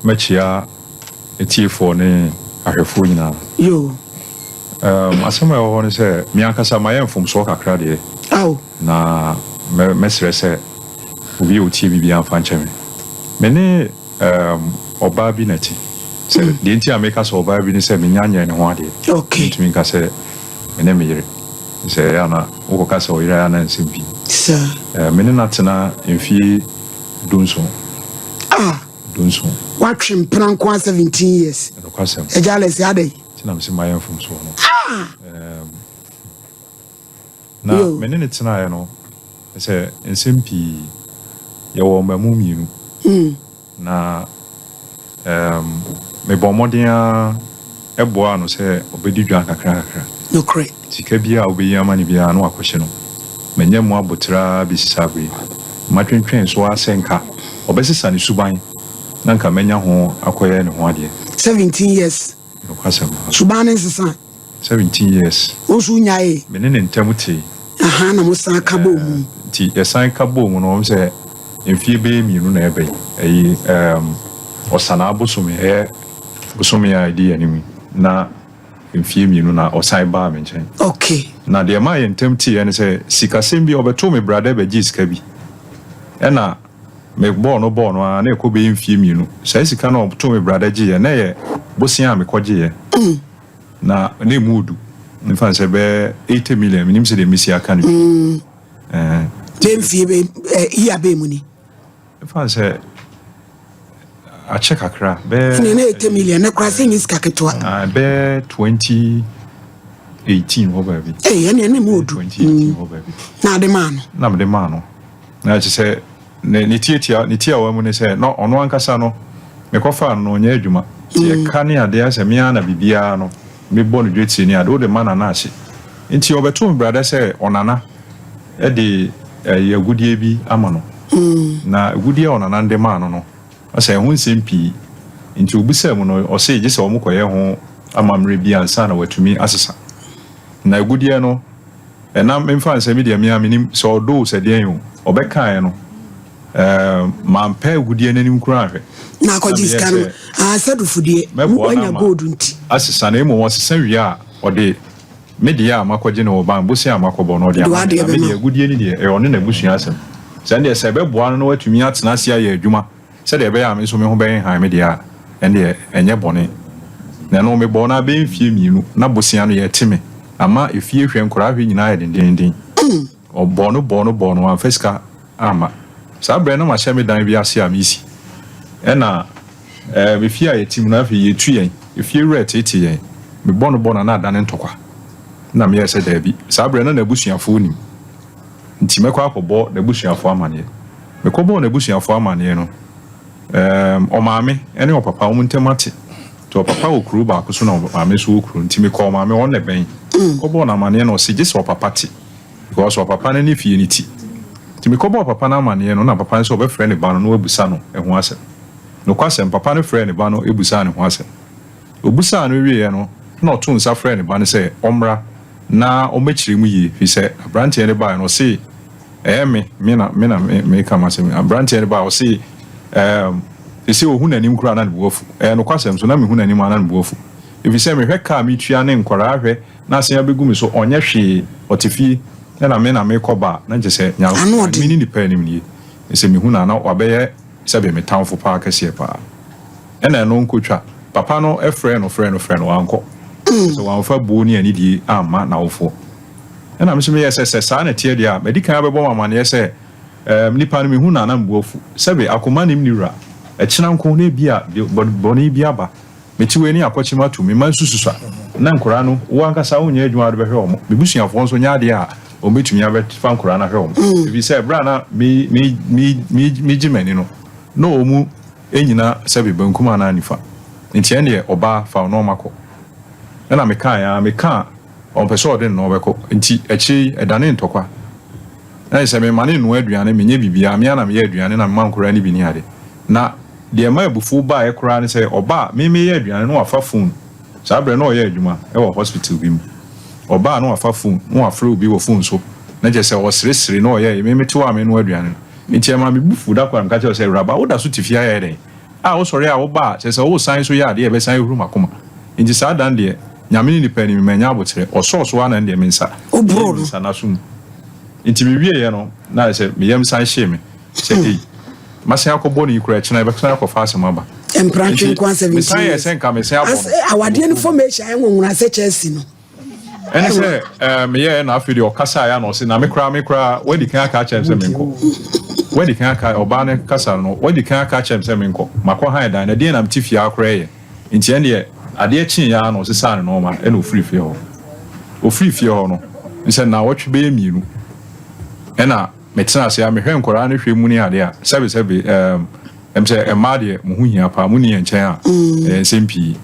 Mɛkyia atiefoɔ ne ahwɛfoɔ nyinaa. Yo. Asɛm a ɛwɔ hɔ ne sɛ, me ankasa mayɛ mfomsoɔ kakra deɛ. Ao. Na mɛsrɛ sɛ obi a ɔtie biribiara mfa nkyɛ me. Me ne ɔbaa bi na ɛte. Sɛ deɛ nti a meka sɛ ɔbaa bi ne sɛ menya nyɛɛ ne ho adeɛ. Okay. Mentumi nka sɛ me ne me yere. Sɛ ɛyɛ a na wokɔka sɛ ɔyere a na nsɛm pii. Saa. Me ne no atena mfie 17. Ah. 17. Watwe mpena nko ara 17 years. Nokwasɛm. Agya Alex adɛn? Nti na mese mayɛ mfomsoɔ no. Ah! Na me ne no tenaeɛ no, sɛ nsɛm pii, yɛwɔ mmamu mmienu. Na mebɔɔ mmɔden ara boaa no sɛ ɔbɛdi dwa kakrakakra. Nokorɛ. Sika biara a wobɛyi ama no biara na wakɔhyɛ no. Manya mu aboterɛ ara bɛsi saa berɛ yi. Matwentwɛn so ara sɛ nka ɔbɛsesa ne suban na nka manya ho akɔyɛ ne ho adeɛ. 17 years. Nokwasɛm. Suban no nsesa. 17 years. Wo nso wonyaee? Me ne ne ntam tee. Ahaa na mosan ka bɔɔ mu. Nti yɛsan ka bɔɔ mu no, wɔn sɛ mfie bɛyɛ mmienu na ɛba yi. Ɛyi ɛɛm Ɔsanaa bosome, ɛyɛ bosome a ɛdi yɛn anim yi, na mfie mmienu na ɔsan baa me nkyɛn. Okay. Na deɛ ɛmaa yɛn ntam teeɛ ne sɛ, sikasɛm bi, ɔbɛtoo me brada bɛgyee sika bi. Ɛna mebɔɔ no bɔɔ no ara, na ɛkɔ bɛyɛ mfie mmienu. Saa sika no a ɔtoo me brada gyeeɛ, na ɛyɛ bosea a mekɔgyeeɛ. Na na emu odu. Mfa no sɛ bɛyɛ 80 million, menim sɛdeɛ mesi aka no bi. Ɛɛ. Bɛyɛ mfie bɛ ɛ year bɛn mu ni? Mfa no sɛ akyɛ kakra, bɛyɛ. Ɛnna na 80 million, ne koraa sɛ nyɛ sika ketewa. Ah, bɛyɛ 2018 hɔ baabi. Ee, ɛnna na emu odu. 2018 hɔ baabi. Na ade maa no. Na mede maa no. Na kyerɛ sɛ ne ne tiatia ne tiawa mu ne sɛ na ɔno ankasa no mekɔfaa no no ɔnyɛ adwuma nti ɛka ne adeɛ asɛ me ara na biribiara no mebɔ no dwetire ne ade wode ma nana ahye nti ɔbɛtoo me brada sɛ ɔnana de ɛyɛ agudeɛ bi ama no na agudeɛ a ɔnana no de maa no no asɛ ɛho nsɛm pii nti obisaa mu no ɔse gye sɛ wɔn kɔyɛ ho amammerɛ bi ansa na watumi asesa na agudeɛ no Ɛna memfa nsɛ me deɛ me ara menim sɛ ɔdɔ o sɛ deɛn o ɔbɛkaeɛ no ɛɛ mampɛ agudeɛ no anim koraa anhwɛ. Na akɔgye sika no ah sɛ dufudeɛ Mɛboa no wanya ama gold nti. asesa na mmom ɔsesa wie a ɔde me deɛ a makɔgye no wɔ ban bosea a makɔbɔ no ɔde Ɔde ama me w'adeɛ na me bɛma deɛ wo. agudeɛ no deɛ ɛyɛ ɔne n'abusua asɛm sɛ ɛndeɛ sɛ ɛbɛboa no na watumi atena ase ayɛ adwuma Sɛdeɛ ɛbɛyɛ a me nso me ho bɛhenhan me deɛ a, ɛndeɛ ɛnyɛ bɔne. Na ɛno, mebɔɔ no abɛyɛ mfeɛ mmienu, na bosea no yɛte me ama efie hwɛ, nkwadaa hwɛ nyinaa ayɛ dendeenden. Ɔbɔɔ no bɔɔ no bɔɔ no, wamfa sika amma. Saa berɛ no na mahyɛ me dan bi ase a meresi. Ɛna ɛɛm efie a yɛte mu no, afei yɛtu yɛn, efie wura teetee yɛn. Mebɔ no bɔ no a, na adane ntɔkwa. Ɛna meyɛɛ sɛ daabi. Saa berɛ no na n'abusuafoɔ nim. Nti mɛkɔ akɔbɔ n'abusuafoɔ amaneɛ. Mekɔbɔɔ n'abusuafoɔ amaneɛ no, ɛɛm, ɔmaame ne ɔpapa wɔn ntam ate. Nti ɔpapa wɔ kuro baako so na ɔmaame nso wɔ kuro. Nti mekɔɔ ɔmaame hɔ, ɔno na ɛbɛn. Mekɔbɔɔ no amaneɛ no ɔse gye sɛ ɔpapa te because ɔpapa no ne fie no ti. Nti mekɔbɔɔ papa no amaneɛ no na papa no sɛ ɔbɛfrɛ ne ba no na wabusa no ɛho asɛm. Nokwasɛm, papa no frɛɛ ne ba no busaa ne ho asɛm. Obisaa no wieeɛ no, na ɔtoo nsa frɛɛ ne ba no sɛ ɔmmra na ɔmmɛkyerɛ mu yie, firi sɛ aberanteɛ no baeɛ no, ɔse, Ɛyɛ me, me na, me na meka m'asɛm yi. Aberanteɛ no baeɛ, ɔse, Ɛɛm, seesei ɔhu n'anim koraa na ne bo afu. Ɛyɛ nokwasɛm nso, na mehu n'anim a na ne bo afu, ɛfiri sɛ mehwɛ ka a metua ne nkwadaa hwɛ na asen abɛgu me so, ɔnyɛ hwee, ɔte fie, ɛna me na mekɔ ba a, na kyerɛ sɛ Ano Nyankopɔn, me ne nipa anim nie, sɛ mehu no a na wabɛyɛ sɛbe me tamfo paa kɛseɛ paa. Ɛna ɛno nkotwa. Papa no frɛɛ no frɛɛ no frɛɛ no, wankɔ. Kyerɛ sɛ wamfa buo ne anidie amma n'awofoɔ. Ɛna me nso meyɛɛ sɛ, sɛ saa na ɛteɛ deɛ a, madi kan abɛbɔ mo amaneɛ sɛ, ɛɛm, nipa no mehu no a na me bo afu. Sɛbe akoma nnim ne wura. Ɛkyena nko na ebia bɔne bi aba. Mete wei ne akɔkyem ato, me mma nso susua. Na nkwadaa no, wo ankasa wonyɛ adwuma a wode bɛhwɛ wɔn. Me busuafoɔ nso nyɛ adeɛ a wɔbɛtumi abɛfa nkwadaa no ahwɛ wɔn. Ɛfiri sɛ berɛ a na me, me, me, me, megye m'ani no, na wɔn nnyina sɛbe bankum anaa nifa. Nti ɛndeɛ ɔbaa, fa wo nnoɔma kɔ. Ɛna mekaaeɛ ara, meka a, ɔmpɛ sɛ ɔde ne nnoɔma bɛkɔ. Nti akyire yi, ɛdanee ntɔkwa. Na kyerɛ sɛ memma no nnoa aduane, menyɛ biribiara, me ara na meyɛ aduane na mema nkwadaa no bi ne ade. Na deɛ ɛma abufuo baeɛ koraa ne sɛ, ɔba a, me meyɛ aduane na wafa phone. Saa berɛ no na ɔyɛ adwuma wɔ hospital bi mu. Ɔba a na wafa phone, na wafrɛ obi wɔ phone so, na kyerɛ sɛ ɔseresere na ɔyɛ, me mete hɔ a menoa aduane no. Enti ɛmaa me bo fuu da koro a meka kyerɛɛ wo sɛ, Awuraba, woda so te fie ha yɛ dɛn? A wosɔre a woba a, kyerɛ sɛ woresan nso yɛ adeɛ a ɛbɛsan ahuru m'akoma. Enti saa da no deɛ, Nyame ne nipa anim, mannya aboterɛ. Ɔsɔɔ so ara na ɛndeɛ me nsa, Woboroo meyɛɛ me no. nsa n'aso mu. Enti mewieeɛ no, na ayɛ sɛ me yam san hyee me sɛ, Ei, masan akɔbɔ no yi koraa, ɛkyena yɛbɛsan akɔfa asɛm aba. Mprantwe Enti nko ara mesan 17 yɛɛ years. sɛ nka mesan abɔ As no awadeɛ wɔ no kurom. formation ayɛ nwonwona sɛ Chelsea no. Ɛne sɛ ɛɛ meyɛɛ na afei deɛ ɔkasaeɛ a na ɔse na me koraa me koraa wadi kan aka akyerɛ me sɛ menkɔ. Wadi kan aka ɔbaa no kasa no wadi kan aka akyerɛ me sɛ menkɔ. Makɔ han dan na deɛn na mete fie ha koraa yɛ. Nti ɛndeɛ adeɛ kyeeɛ ara na ɔsesaa ne nnoɔma ɛna ɔfirii fie hɔ. Ɔfirii fie hɔ no nsɛ nnawɔtwe bɛyɛ mmienu ɛna metenaa ase a mehwɛ nkwadaa no hwɛ mu ne adeɛ a sɛbe sɛbe ɛɛm ɛm sɛ mmaa deɛ mo ho hia paa mo ni yɛn nkyɛn a ɛyɛ nsɛm pii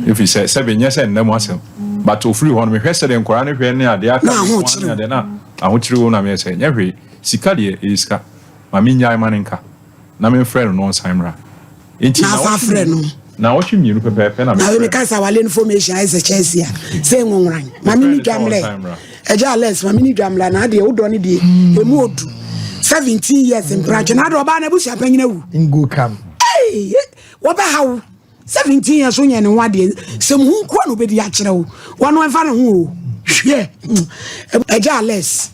ɛfiri sɛ sɛbe nyɛ sɛ nna mu asɛm but ɔfiri hɔ no mehwɛ sɛdeɛ nkwadaa no hwɛ ne adeɛ aka Na me nko ara ne ahokyere. adeɛ na ahokyere wɔ mu na meyɛ sɛ nyɛ hwee sika deɛ ɛyɛ sika ma mennyae ma no nka na memfrɛ no na ɔnsan mmra. Enti Na asan nnawɔtwe afrɛ mmienu, no. nnawɔtwe mmienu pɛpɛɛpɛ na Na wei mefrɛɛ meka no. sɛ awale no formation ayɛ sɛ Chelsea a sɛ nwonworan. Maame Mefrɛɛ ni no sɛ dwamlɛ. ɔnsan mmra. Ɛgya Alex maame ni dwamlɛ na adeɛ wodɔ ne deɛ emu odu. 17 years mpratwe na adeɛ ɔbaa na abusua panyin awu. Ngo kam. Hey, wɔbɛha wo. 17 years wonyɛ ne ho adeɛ sɛ mu ho nkoa na obɛdi akyerɛ wo wɔno ɛmfa ne ho o hwɛ ɛgya Alex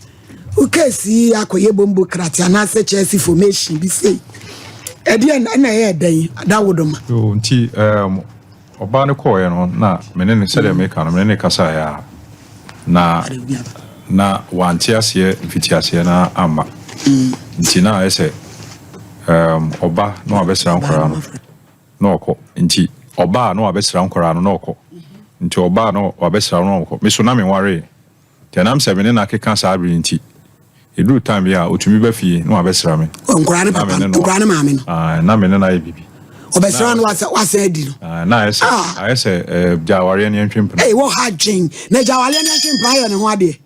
wo case yi akɔyɛ bombo krate anaasɛ Chelsea formation bi sei ɛdeɛ ɛna ɛyɛ ɛdɛn adawodoma. Yo, nti um, ɔbaa no kɔɔeɛ no na me ne no sɛdeɛ meka no me ne no kasaeɛ a na na wante aseɛ mfitiaseɛ no amma nti na ayɛ sɛ um, ɔba na wabɛsra nkwaraa no na ɔkɔ nti ɔba a na wabɛsra nkwaraa no na ɔkɔ nti ɔba a na wabɛsra no na ɔkɔ me so na menwaree nti ɛnam sɛ me ne no akeka saa bere nti ɛduru time bi a ɔtumi ba fie na wabɛsra me nkwaraa ne na me papa ne no nkwaraa ne maame no ah, na me ne no ayɛ biribi ɔbɛsra no wasa wasa adi no Ah, na ayɛ sɛ Ah. ayɛ sɛ eh, gya awareɛ ne ɛntwe mpena ee wɔ ha dwen na gya awareɛ ne atwe mpena ayɛ ne ho adeɛ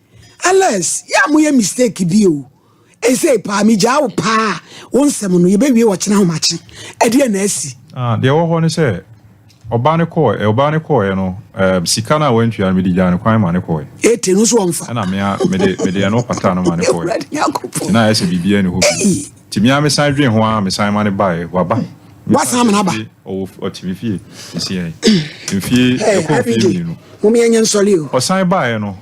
Alex yɛ a moyɛ mistake bi o ɛsɛ paa megyaa wo paa wo nsɛm no yɛbɛwie wɔ kyena ahomakye ɛdeɛ na asi Ah, deɛ ɛwɔ hɔ ne sɛ ɔbaa no kɔɔ ɔbaa no kɔɔɛ no eh, sika no a wantua no mede gyaa no kwan ma no kɔɔɛ ete no nso wɔmfa ɛna mea mede mede ɛno pataa no ma no kɔɔɛ Awurade nti Nyankopɔn na ayɛ sɛ biribiara ni hɔ bio Ei! nti mea mesan dwen ho ara mesan ma no baeɛ waba Wasan ama no aba? ɔwɔ ɔte me fie ɛsi yɛn mfie Hey, ɛkɔ mfie IPJ, mmienu mom yɛnyɛ nsɔre o ɔsan baeɛ no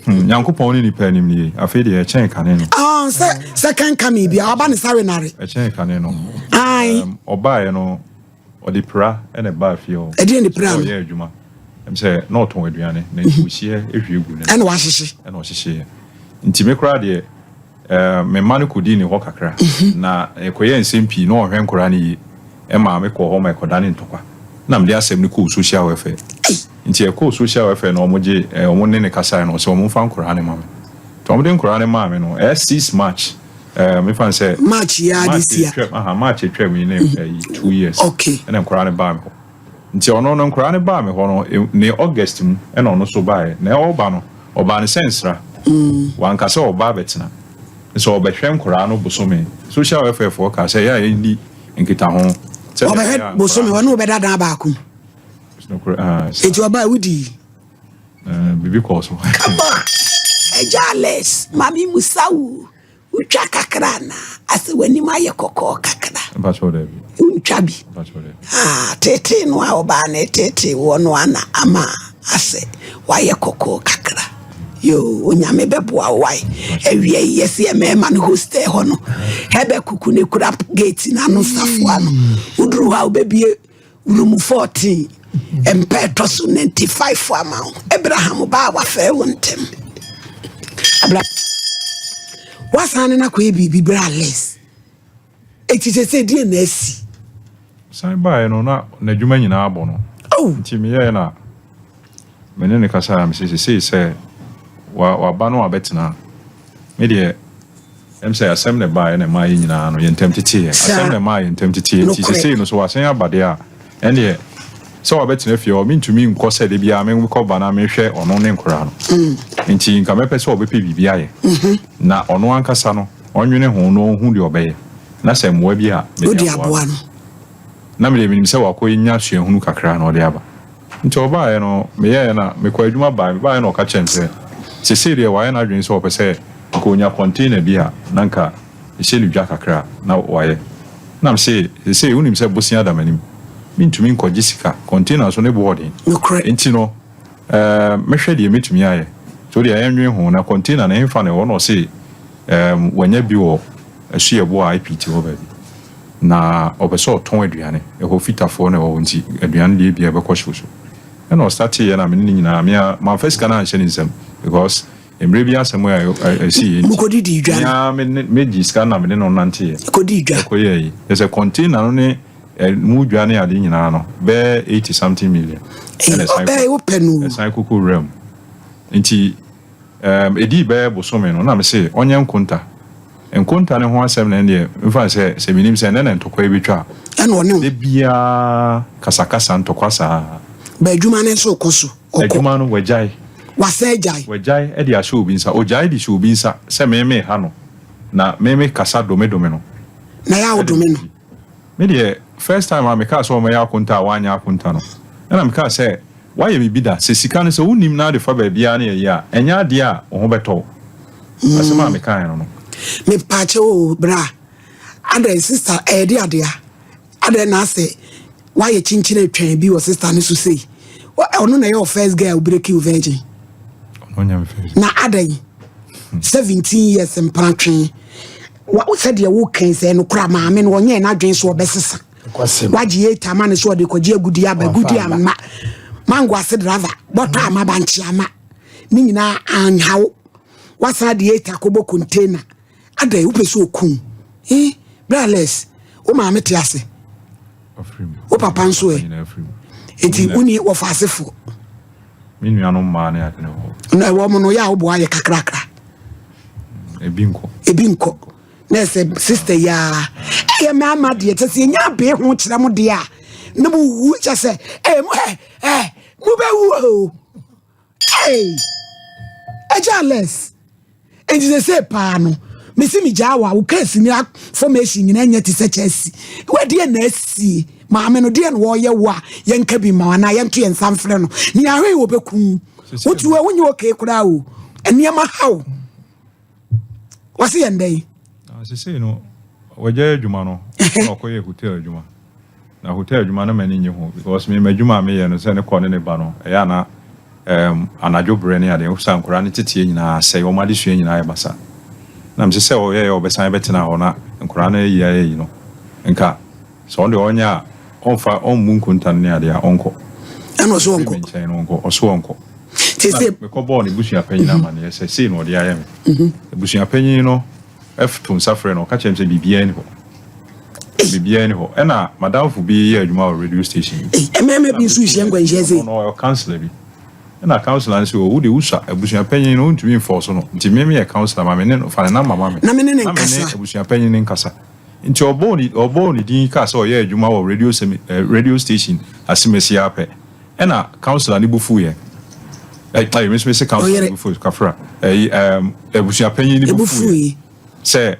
Nyankopɔn ne nipa anim nie afei deɛ ɛkyɛn kane no Ah, sɛ second coming bi a waba ne sare nare ɛkyɛn kane no Ae. Ɔbaeɛ no ɔde pira ɛna ɛbaa fie hɔ Ɛdeɛn ne pira no? ɔyɛ adwuma ɛm sɛ na ɔtɔn aduane na nsuohyeɛ ehwie gu ne ɛna wahyehye ɛna ɔhyehyeɛ nti me koraa deɛ me mma no kɔdii ne hɔ kakra na ɛkɔyɛɛ nsɛm pii na ɔnhwɛ nkwadaa no yie ɛmaa me kɔɔ hɔ ma ɛkɔdane ntɔkwa na mede asɛm no kɔɔ social welfare nti ɛkɔɔ social welfare na wɔn gye wɔn ne ne kasaeɛ no sɛ wɔn mfa nkwadaa no ma me nti wɔn de nkwadaa no maa me no ɛyɛ 6 March mefa no sɛ March yi ara March this year. atwam aha March atwam yi ne ɛyi 2 years Okay. ɛna nkwadaa no baa me hɔ nti ɔno no nkwadaa no baa me hɔ no ne August mu ɛna ɔno nso baeɛ na ɔba no ɔbaa ne sɛ nsra wanka sɛ ɔba abɛtena nso ɔbɛhwɛ nkwadaa no bosome social welfare foɔ kaa sɛ ɛyɛ a yɛnni nkitaho sɛdeɛ ɔbɛhwɛ ɛbɛyɛ a bosome nkwadaa ɔne wobɛda dan baako mu no nokorɛ ah, saa. enti ɔbaa wodii Eh, biribi kɔɔ so Kama ɛgya Alex maame musa wo wotwa kakra na asɛ w'anim ayɛ kɔkɔɔ kakra mpakyɛw daabi wontwa bi mpakyɛw daabi Ah, tetee no a ɔbaa no tetee wɔ no ana ama asɛ wayɛ kɔkɔɔ kakra yo onyame bɛboa wo wae awia yi yɛsɛ yɛ mmarima no hostel hɔ no ɛbɛ kuku ne kura gate no ano safoa no woduru hɔ a wobɛbie room 14 mpɛ ɛtɔ so 95 ama wo abraham baa wafɛɛ wo ntɛm abra wasan ne no akɔyɛ biribi berɛ Alex ɛti sɛ sɛ deɛ na asi san baeɛ no na n'adwuma nyinaa abɔ no oh nti meyɛɛ na me ne ne kasa a mesɛ sesei sɛ waba no wabɛtena me deɛ ɛm sɛ asɛm na ɛbaeɛ na ɛmaa yɛ nyinaa no yɛntɛm teteeɛ asɛm na ɛmaa yɛntɛm teteeɛ nti Nokorɛ. sesei no so wasan aba deɛ a ɛneɛ sɛ wabɛtena fie hɔ mentumi nkɔ sɛ de biara mekɔ ba na mehwɛ ɔno ne nkoraa no nti nka mɛpɛ sɛ ɔbɛpɛ biribi ayɛ na ɔno ankasa no ɔnwene ho na ɔnhu deɛ ɔbɛyɛ na sɛ mmoa bi a mede wode aboa aboa no no na mede menim sɛ wakɔ nya suahunu kakra na ɔde aba nti ɔbaeɛ no meyɛɛ na mekɔ adwuma baeɛ mebaeɛ na ɔka kyerɛ me sɛ sesei deɛ wayɛ n'adwene sɛ ɔpɛ sɛ nka ɔnya container bi a na nka ɛhyɛ no dwa kakra na wayɛ. Na mese, Seesei wonim sɛ bosea da m'anim. Mentumi nkɔgye sika. Container nso ne bo ɔden. Nokorɛ. Enti no, ɛɛm, mɛhwɛ deɛ mɛtumi ayɛ. Nti wo deɛ yɛnnwen ho. Na container no, ɛhefa na ɛwɔ? Na ɔse, ɛɛm, wanya bi wɔ Asuaboa IPT hɔ baabi. Na ɔpɛ sɛ ɔtɔn aduane. Ɛhɔ Fitafoɔ na ɛwɔ hɔ nti aduane deɛ ebia ɛbɛkɔ hyew so. Ɛna ɔstarteeɛ na me ne no nyinaa, me ara mamfa sika no anhyɛ ne nsam because mmerɛ bi asɛm a ɛsiiɛ nti, Mokɔdidii dwa me no? ara me ne megyee sika no na me ne no nanteeɛ Kɔdii dwa. ɛkɔyɛɛ yi. Kyerɛ sɛ container no ne ɛmu dwa ne adeɛ nyinaa no bɛyɛ 80 something million Ei, ɛna ɛsan ɔbɛɛ kɔ wopɛ no o. ɛsan kɔkɔ wura mu. Nti Erm edii bɛyɛ bosome no na mese ɔnyɛ nkonta. Nkonta no ho asɛm na ɛndeɛ mfa no sɛ sɛ menim sɛ ɛnnɛ na ntɔkwa yi bɛtwa a, Ɛna ɔne wo. da biara kasakasa ntɔkwa saa. But adwuma no nso rekɔ so, ɔkɔ. Adwuma no wagyae. Wasan agyae. Wagyae de ahyɛ obi nsa. Ɔgyae de hyɛ obi nsa sɛ me meha no na me mekasa domedome no. Na yɛ a wodome no. Me deɛ first time a mekaa sɛ ɔmmɛyɛ akonta a wanyɛ akonta no ɛna mekaa sɛ Woayɛ biribi da? Sɛ sika no, sɛ wonnim na wode fa baabiara na ɛyɛ a, ɛnyɛ adeɛ a wo ho bɛtɔ wo. Asɛm a mekaeɛ no no. Mepaakyɛw oo bra adɛn sister ɛyɛde adea adɛn na asɛ wayɛ kyinkyin atwɛn bi wɔ sister no so sei ɔno na ɛyɛ wɔ first girl break you virgin Ɔno nyɛ me first. Na adɛn 17 years mpena twe sɛdeɛ wokan sɛ ɛnokora maame no ɔnyɛɛ n'adwene so ɔbɛsesa Wagye eight ama no so ɔde kɔgye agudi aba agudi ama mango ase driver bɔtɔ ama bankye ama ne nyinaa anhaw wasan de eight akɔbɔ container adɛ wopɛ sɛ okum eh brales wo maame te ase wo papa nso ɛ eti woni wɔfa asefoɔ me nuanom mmaa ne ade ne hɔ na ɛwɔ mo no yɛ a woboa yɛ kakrakra ebi nkɔ ebi nkɔ Na ɛsɛ sister yi ara ɛyɛ mmarima deɛ kyɛ sɛ yɛnya abee ho kyerɛ mo deɛ a na mo wu kyɛ sɛ ɛyɛ mo ɛ ɛ mo bɛ wu o ɛy ɛgya less nti sɛ sɛ paa no mesi mi gyaa wa wo case ni formation nyina nyɛ te sɛ kyɛsi wadeɛ na asie maame no deɛ na wɔyɛ wo a yɛnka bi ma anaa yɛnto yɛn nsa mfrɛ no ne ahwɛ yi wɔbɛkum wotu a wonyɛ okay koraa o nneɛma haw Wɔse yɛn dɛn? Ah, sesei no, wagyae adwuma no, na ɔkɔyɛ hotel adwuma. Na hotel adwuma no m'ani nye ho because me m'adwuma a meyɛ no sɛ ne kɔ ne ne ba no, ɛyɛ ana um, anadwo berɛ ne adeɛ, sɛ nkwadaa no teteɛ nyinaa asɛe, wɔn adesua nyinaa yɛ basa. Na mese sɛ ɔyɛyɛ ɔbɛsan bɛtena hɔ na nkwadaa no ayi ayɛ yi no, nka sɛ ɔno deɛ ɔnyɛ a, ɔmfa ɔmmu nkonta no ne adeɛ a, ɔnkɔ. Ɛna ɔso ɔnkɔ. Me nkyɛn no ɔnkɔ, ɔso ɔnkɔ. Te sɛ. Mekɔbɔɔ ne busuapanyin amanneɛ sɛ sei na ɔde ayɛ me. Abusuapanyin no too nsa frɛɛ no, ɔka kyerɛɛ me sɛ biribiara nni hɔ. Biribiara nni hɔ. Ɛnna m'adamfo bi yɛ adwuma wɔ radio station bi. Mmarima bi nso rehyia nkwanhyia sei. Ɔno ɔyɛ councillor bi. Ɛnna councillor no sɛ, o wo de wosua, abusuapanyin no wontumi mfɔɔso no, nti me meyɛ councillor ma me ne no, fa ne number ma me. Na me ne no Na me ne nkasa. abusuapanyin no nkasa. Nti ɔbɔɔ ne ɔbɔɔ ne din kaa sɛ ɔyɛ adwuma wɔ radio sɛmi radio station Asemesi ara pɛ. Ɛna councilor no bo fuiɛ. Ɛ ɛyi me nso mese councilor no bo fuiɛ kafra. Ɛyi ɛɛm abusuapanyin no bo fuiɛ sɛ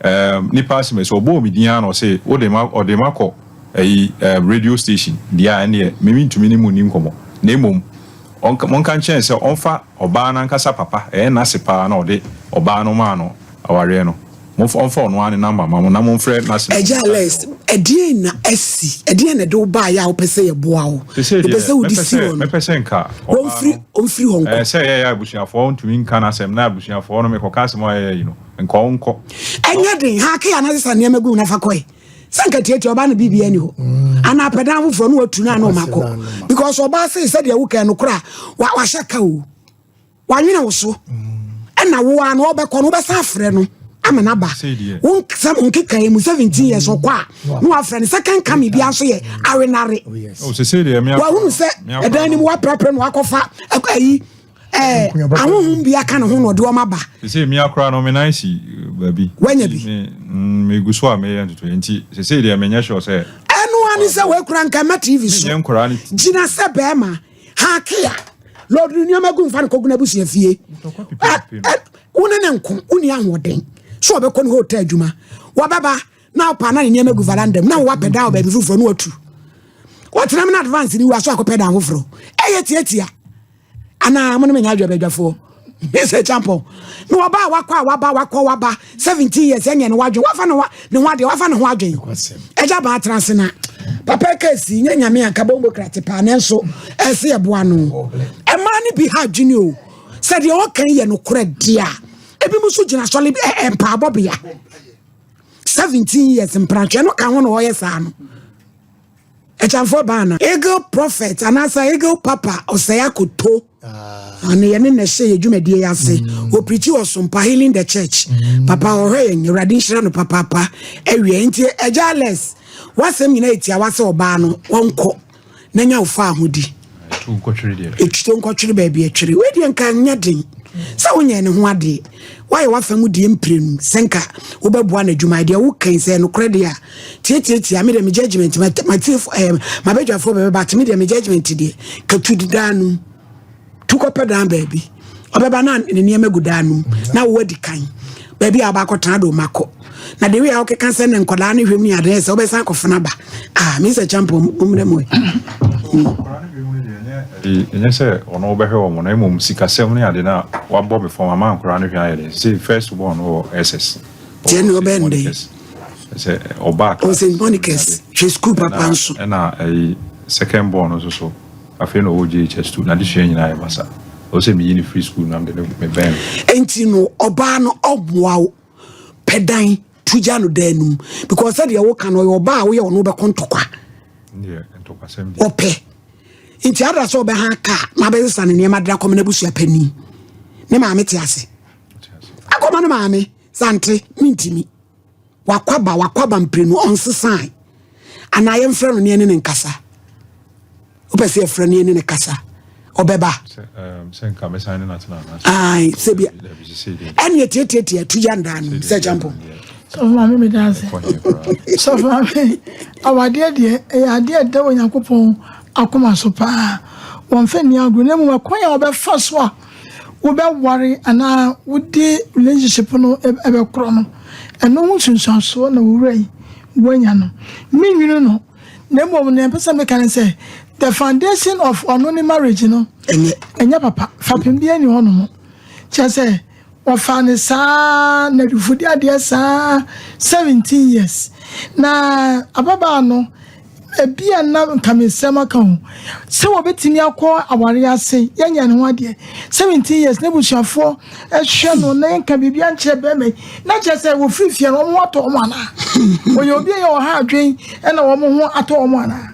ɛɛm nipa asɛm sɛ ɔbɔɔ me din ara na ɔse wode ma ɔde ma kɔ ɛyi ɛɛm radio station deɛ a ɛneɛ me mentumi ne mu nni nkɔmmɔ na mmom ɔnka monka nkyɛn sɛ ɔmfa ɔbaa no ankasa papa ɛyɛ n'ase paa na ɔde ɔbaa no maa no awareɛ no. Momfa ɔmfa ɔno ara ne number mma mo na momfrɛ n'ase na Agya mommisa deɛ Alex, ɔwɔ. ɛdeɛn na asi? Ɛdeɛn na ɛde wo baeɛ a wopɛ sɛ yɛboa wo? Sesei Mepɛ deɛ, sɛ wode mɛpɛ si sɛ hɔ no, mɛpɛ sɛ nka ɔbaa wɔmfiri no, ɔmfiri hɔ nkɔ. ɛɛ sɛ ɛyɛ a abusuafoɔ ntumi nka n'asɛm na abusuafoɔ no mekɔka asɛm a ɛyɛ yi no, nka ɔnkɔ. Ɛnyɛ den, haake anaa sesa nneɛma gu mu na fa kɔe. Sɛ nka tiatia ɔbaa no biribiara ni hɔ. Anaa pɛ dan foforɔ na watu no a na ɔma kɔ. Because ɔbaa sei sɛdeɛ wokɛɛ no koraa, wahyɛ ka o. Wanwene wo so. Ɛna wo ara no ɔbɛkɔ no wobɛsan afrɛ no ama no aba. Wo nsɛm nkekae mu 17 years ɔkɔ a na wafrɛ no second coming bia nso yɛ awenare. Wahunu sɛ ɛdan no mu waprapra no wakɔfa ayi ahohom bi aka ne ho na ɔde wɔn aba. Sese mi akora no me nan si baabi. Wanya bi. Megu so a meyɛ ntotoeɛ nti sese deɛ menyɛ sure sɛ. Ɛno ani sɛ wakura nka ma TV so. Gyina sɛ bɛrima. Hakea, lɔɔde ne nneɛma gu mfa no kɔgu n'abusua fie. Wo ne ne nko, wonni ahoɔden so ɔbɛkɔ ne hotel adwuma. Wɔbɛba na ɔpa na ne nneɛma gu veranda mu na wowapɛ dan wɔ baabi foforɔ na watu. Wɔtena mu na advance ne wura so akɔpɛ dan foforɔ. Ɛyɛ tiatia. Anaa mo ne menya adwabadwafoɔ. Mr. Champon, na wɔba a wakɔ a waba wakɔ waba 17 years ɛnyɛ ne wadwen wafa ne ne ho adeɛ wafa ne ho adwen ɛgya baa tena ase na papa kɛsi nyɛ nyame anka bɔmbo krate paa nanso ɛsɛ yɛboa no ɛmaa no bi ha adwene o sɛ deɛ ɔka yɛ nokorɛ deɛ a ebi mu nso gyina sɔle mpaabɔ bea 17 years mprantwɛ no ka ho na ɔyɛ saa no Akyamfoɔ baa na. Eagle prophet anaasɛ Eagle papa ɔsɛe akoto ane yɛne na ɛhyɛ yɛ dwumadie yi ase mm. ɔpirikyi wɔ sompa healing the church mm. papa ɔhwɛ yɛn awurade nhyira no papaapa awie nti agya alex wasɛm nyina ɛtia wa sɛ ɔbaa no wɔnkɔ na nya wo fa ahodi ɛtuo nkɔtwere baabi atwere wei deɛ nka nyɛ den sɛ wonyɛ ne ho adeɛ woayɛ w'afa mu deɛ mprenu sɛ nka wobɛboa no adwuma deɛ wokan sɛ nokorɛ deɛ a tiatiatia me deɛ me judgment matiefo ɛɛ mabadwafoɔ bɛbɛ but me deɛ me judgment deɛ katu daa no tu kɔpɛ dan baabi ɔbɛba na ne nneɛma gu dan no mu na wo adi kan baabi a wobɛakɔtena de ɔma kɔ na de wei a wokeka sɛ ne nkɔdaa no hwɛm ne adeɛ sɛ wobɛsan akɔfena ba ah me sɛ champo mmerɛ mu ɛnyɛ sɛ ɔno wobɛhwɛ wɔ mo na mmom sikasɛm ne ade no a wabɔ me fam ama nkɔdaa no hwɛ ayɛ den sɛ first born wɔ ss tiɛ ne ɔbɛn dɛn sɛ ɔbaa class St. Monica's hwɛ school papa nso ɛna ɛyi second born no nso so afei na ɔwɔ JHS 2 n'adesua nyinaa yɛ basa ɔwɔ sɛ meyi ne free school na mede no mebɛn no. Enti no ɔbaa no ɔboa wo pɛ dan tu gya no dan no mu because sɛdeɛ woka no ɔyɛ ɔbaa a woyɛ ɔno wobɛkɔ ntɔkwa ɔpɛ nti ada sɛ ɔbɛha kaa na abɛsesa ne nneɛma de akɔma n'abusua panin ne maame te ase akɔma ne maame sante mentimi Wakwaba, wakwaba mprenu, ɔnsesae. Anaa yɛmfrɛ no ne yɛne no nkasa. Wopɛ sɛ yɛfrɛ no yɛne no kasa? Ɔbɛba. Ae, sɛ bia. Ɛne ɛtiatiatia tu gya ndaa no sɛ kyampo. Sɔfo maame meda ase. Sɔfo maame, awadeɛ deɛ ɛyɛ adeɛ ɛda Onyankopɔn akoma so paa. Wɔmfa nni agorɔ na mmom ɛkwan a wɔbɛfa so a wobɛware anaa wode relationship no bɛkorɔ no, ɛno ho nsunsuansoɔ na owura yi wanya no. Menwunu no, na mmom nea mpɛ sɛ meka ne sɛ, the foundation of ɔno ne marriage no, ɛnyɛ papa. Fapem biara nni hɔ nom. Kyerɛ sɛ, wɔfaa no saa na adufudi adeɛ saa 17 years. Na ababaa no, Ebia na nkamesɛm aka ho sɛ wɔbɛtumi akɔ awareɛ ase, yɛnyɛ ne ho adeɛ. 17 years n'abusuafoɔ hwɛ no na yɛnka biribi ankyerɛ bɛrima yi, na kyerɛ sɛ wɔfiri fie no wɔn ho atɔ wɔn anaa? Wɔyɛ obi a ɛyɛ ɔha adwen ɛna wɔn ho atɔ wɔn anaa?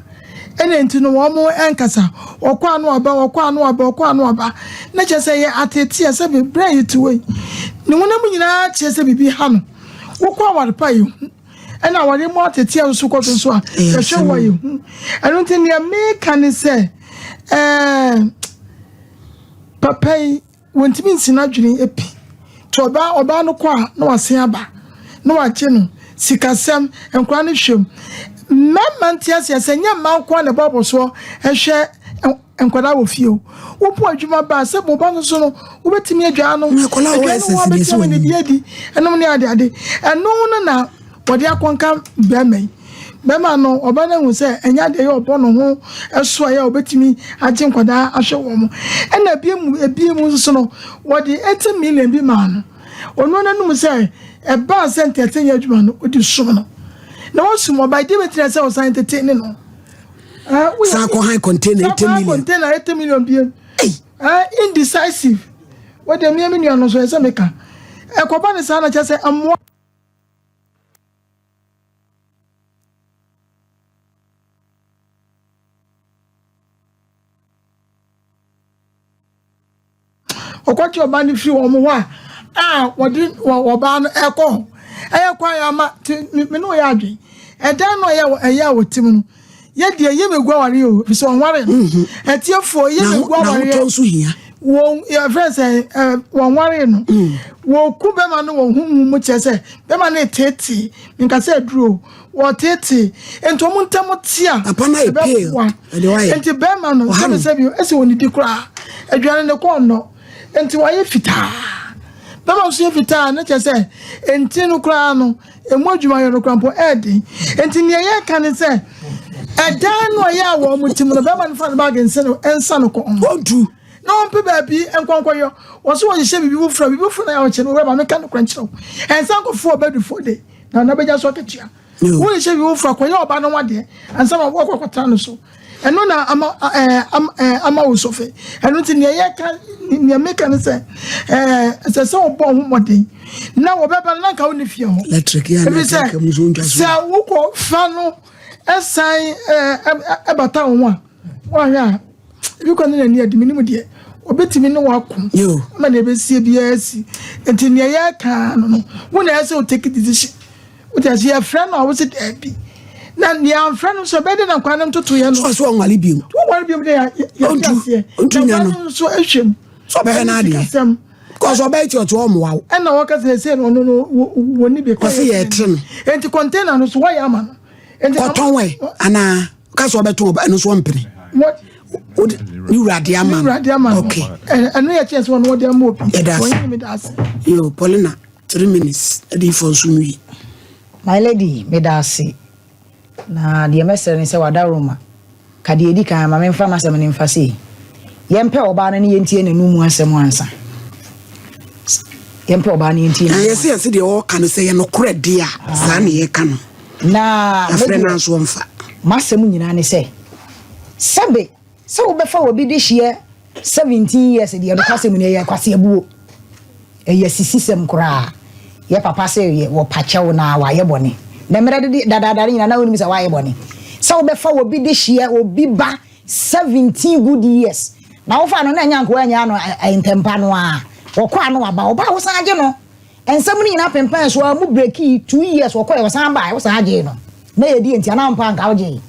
Ɛna nti no wɔn ɛnkasa, wɔkɔ ano aba, wɔkɔ ano aba, wɔkɔ ano aba, na kyerɛ sɛ yɛ ateeteɛ sɛ berɛ a yɛte hɔ yi, ne honam nyinaa kyerɛ sɛ biribi ha no. Wokɔ aware pa a yɛhu. ɛna aware mu ateteɛ nso kɔ so nso a yɛhwɛ wɔ yɛ hu ɛno nti nea meka ne sɛ ɛɛ papa yi wɔntumi nsi n'adwene epi nti ɔbaa ɔbaa no kɔ a na wasen aba na wagye no sikasɛm nkora no hwɛm mmarima nte aseɛ sɛ nyɛ mmaa nko a na ɛbɔ abɔsoɔ ɛhwɛ Nkwadaa wɔ fie o. Wopɔ adwuma ba a, sɛ wo ba no so no, wobɛtumi adwaa no. Akwadaa wɔ Aduane SS ho deɛ sɛ abɛtumi ama no ɔnim. bi adi, ɛnom ne ade ade. Ɛno no na wɔde akɔnka bɛrima yi. Bɛrima no, ɔba no ahu sɛ ɛnyɛ adeɛ yɛ ɔbɔ ne ho so a ɛyɛ a ɔbɛtumi agye nkwadaa ahwɛ wɔn. Ɛna ebie mu ebie mu nso no, wɔde 80 million bi maa no. Ɔno n'anum sɛ ɛbaa sɛ ntɛtɛ nyɛ adwuma no, ɔde sum no. Na wasum ɔbaa yi, deɛ bɛtumi sɛ ɔsan tete ne no. San kɔ han container 80 million. Container 80 million biem. Hey. Indecisive. Wode mmea me nua no so ɛsɛ meka. Ɛkɔba ne saa na kyerɛ sɛ mmoa. Ɔkɔgye ɔbaa no firi wɔn hɔ a a wɔde ɔbaa no ɛkɔ hɔ. Ɛyɛ kwan ama te me ne ɔyɛ adwen. Ɛdan no ɛyɛ ɛyɛ a wɔte mu no. Yɛ deɛ yɛ megu awareɛ o efisɛ ɔnware no. Mhm. Atiefoɔ yɛ megu awareɛ. N'ahotɔ nso hia. Wɔn yɛfrɛ sɛ ɛ wɔnware no. Mm. Wɔku bɛma no wɔ huhu mu kyerɛ sɛ bɛma no eteetee nka sɛ aduro wɔteetee nti wɔn ntam te a ɛbɛboa nti bɛrima no sɛbisɛbi ɛsɛ wɔn didi koraa aduane ne kɔn nnɔ nti wɔayɛ fitaa bɛrima nso yɛ fitaa ne kyerɛ sɛ nti no koraa no emu adwuma yɛ no koraa mpo ɛɛden nti nea yɛka ne sɛ ɛdan no a ɛyɛ a wɔn ti mu no bɛrima no fa ne baage nsa no nsa no kɔn. Wɔntu. Na ɔmpɛ baabi nkɔ nkɔyɔ. Wɔse wɔhyehyɛ biribi foforɔ a, biribi foforɔ na yɛ ɔkyɛ no, owura ma menka nokorɛ nkyerɛ wo. Ɛnsa nkɔfoɔ ɔbɛdufoɔ de, na ɔno bɛgya so akatua. Wohyehyɛ biribi foforɔ a, kɔyɛ ɔba no ho adeɛ ansa na wɔkɔ akɔtena no so. Ɛno na ama ɛɛ ama ɛɛ ama wo sɔfe. Ɛno nti nea yɛka nea meka ne sɛ ɛɛ ɛsɛ sɛ wobɔ ho mmɔden na wɔbɛba no na nka wo ne fie hɔ. Ebi sɛ sɛ wokɔ fa no ɛsan ɛɛ ɛbata wo ho a woahwɛ a ebi kɔ ne n'ani adi menim deɛ obetumi ne wako ama nea ebesie biara asi. Nti nea yɛka no no wo na ɛsɛ wo take decision. Wote ase yɛfrɛ no a wose daabi. Na nea amfrɛ no nso ɛbɛyɛ dɛ na nkwa no ntotoeɛ no. Ɔsɛ ɔnwale biom. Wɔnwale biom dɛ yɛte aseɛ. Ɔntu nya no. Na nkwa no nso ahwɛ mu. Sɛ ɔbɛhwɛ n'adeɛ. Sikasɛm. Kɔsɛ ɔbɛyɛ ti ɔte ɔmmoa wo. Ɛna wɔka sɛ ɛsɛ no ɔno no wɔni bi. Ɔsɛ yɛte no. Enti container no so wɔyɛ ama no. Kɔtɔn wɛ anaa ka sɛ ɔbɛtɔn ɛno nso ɔmpene. Ne wura de ama no. Okay. Ɛno yɛ kyerɛ sɛ ɔno ɔde ama obi. Yɛda ase. Yo, Paulina. 3 minutes adiyifoɔ nso nwie. My lady, meda ase. Na deɛ mɛsrɛ ne sɛ wadaworoma. Ka deɛ ɛdi kan ma memfa m'asɛm no mfa sei. Yɛmpɛ ɔbaa no ne yɛntie n'anum mu asɛm ansa. Yɛmpɛ ɔbaa no yɛntie Na yɛsɛ yɛsɛ deɛ ɔɔka no sɛ yɛ nokorɛ deɛ a saa ne yɛka no. Na Afrɛ no nso ɔmfa. M'asɛm nyinaa ne sɛ, sɛbe sɛ wobɛfa obi de hyeɛ 17 years deɛ, nokwasɛm ni, ɛyɛ kwaseabuo, ɛyɛ sisisɛm koraa. Yɛ papa sɛ yɛ wɔpa kyɛw na wayɛ bɔne na mmerɛ dede dadaada no nyinaa na wonim sɛ wayɛ bɔne sɛ wobɛfa obi de hyeɛ, obi ba 17 good years, na wofa no na ɛnyɛ ankoa anya no ntɛmpa no a wɔkɔ ano aba ɔba a wosan agye no. Nsɛm no nyinaa pempɛn so a mu break 2 years, wɔkɔ yɛ wɔsan ba a wosan agye no na yɛdi nti anaa mpa anka wogye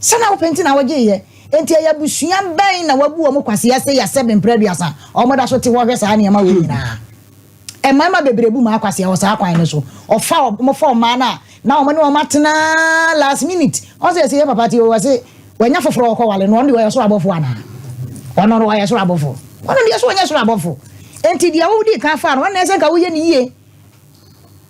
sɛ na wopɛ nti na wogye yɛ. Nti ɛyɛ abusua bɛn na wabu wɔn kwaseɛ sɛ yɛsɛ mprɛ 30 wɔn da so te hɔ hwɛ saa nneɛma wɔ nyinaa? Mmarima bebree bu maa kwaseɛ wɔ saa kwan no so. Ɔfa wɔn fa ɔmaa no a na wɔn ne wɔn atena, last minute wɔn sɛ yɛsɛ yɛ papa ti wɔ sɛ wɔnya foforɔ wɔkɔ wale no. Ɔno deɛ ɔyɛ soro abɔfo anaa? Ɔno no ɔyɛ soro abɔfo? Ɔno deɛ so ɔnyɛ soro abɔfo. Nti deɛ wɔdi kan fa no, wɔn na ɛsɛ nka woyɛ ne yie